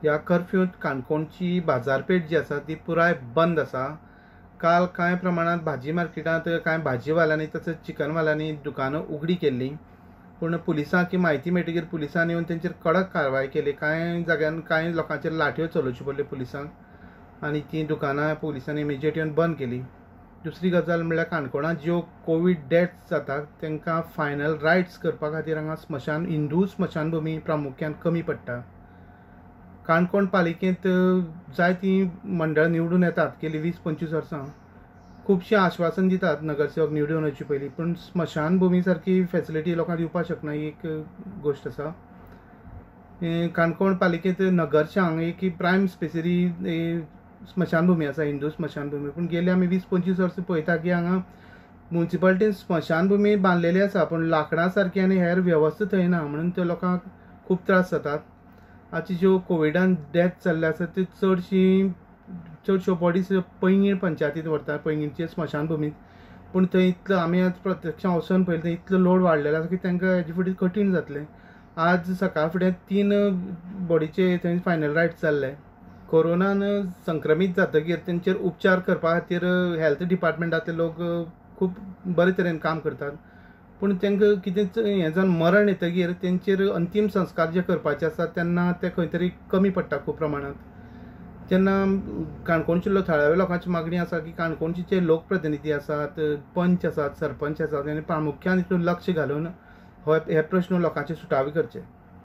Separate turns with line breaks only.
ह्या कर्फ्यूंत काणकोणची बाजारपेठ जी आसा ती पुराय बंद आसा. काल कांय प्रमाणांत भाजी मार्केटांत कांय भाजीवाल्यांनी तशेंच चिकनवाल्यांनी दुकानां उगडी केल्लीं, पूण पुलिसांक ही म्हायती मेळटकीर पुलिसांनी येवन तेंचेर कडक कारवाय केली. कांय जाग्यान कांय लोकांचेर लाठयो चलोवच्यो पडल्यो पुलिसांक आनी तीं दुकानां पुलिसांनी इमिजिएट येवन बंद केली. दुसरी गजाल म्हणल्यार काणकोणांत ज्यो कोवीड डेथ्स जातात तांकां फायनल रायट्स करपा खातीर हांगा स्मशान, हिंदू स्मशानभुमी प्रामुख्यान कमी पडटा. काणकोण पालिकेंत जायतीं मंडळां निवडून येतात गेलीं 20-25 वर्सां, खुबशीं आश्वासन दितात नगरसेवक निवडून येवचे पयलीं, पूण स्मशानभुमी सारकी फेसिलिटी लोकांक दिवपाक शकना ही एक गोश्ट आसा. काणकोण पालिकेंत नगरशां हांगा एक प्रायम स्पेसिरी स्मशानभुमी आसा, हिंदू स्मशानभुमी, पूण गेले आमी 20-25 वर्सां पळयता की हांगा मुन्सिपालिटीन स्मशानभुमी बांदलेली आसा, पूण लांकडां सारकी आनी हेर वेवस्था थंय ना, म्हणून त्या लोकांक खूब त्रास जातात. आतां ज्यो कोविडान डेथ जाल्ले आसा त्यो चडश्यो बॉडीज पैंगीण पंचायतींत व्हरतात, पैंगीणचे स्मशानभुमींत, पूण थंय इतलो आमी आज प्रत्यक्ष वचोन पळयलें थंय इतलो लोड वाडलेलो आसा की तांकां हेजे फुडें कठीण जातलें. आज सकाळ फुडें 3 बॉडीचे थंय फायनल रायट्स जाल्ले. कोरोनान संक्रमीत जातकीर तेंचेर उपचार करपा खातीर हेल्थ डिपार्टमेंटांतले लोक खूब बरे तरेन काम करतात, पूण तांकां कितेंच हें जावन मरण येतकीर तेंचेर अंतीम संस्कार जे करपाचे आसात तेन्ना ते खंय तरी कमी पडटा खूब प्रमाणांत. तेन्ना काणकोणचे थळाव्या लोकांची मागणी आसा की काणकोणचे जे लोकप्रतिनिधी आसात, पंच आसात, सरपंच आसात, आनी प्रामुख्यान हितून लक्ष घालून हे प्रश्न लोकांचे सुटावे करचे.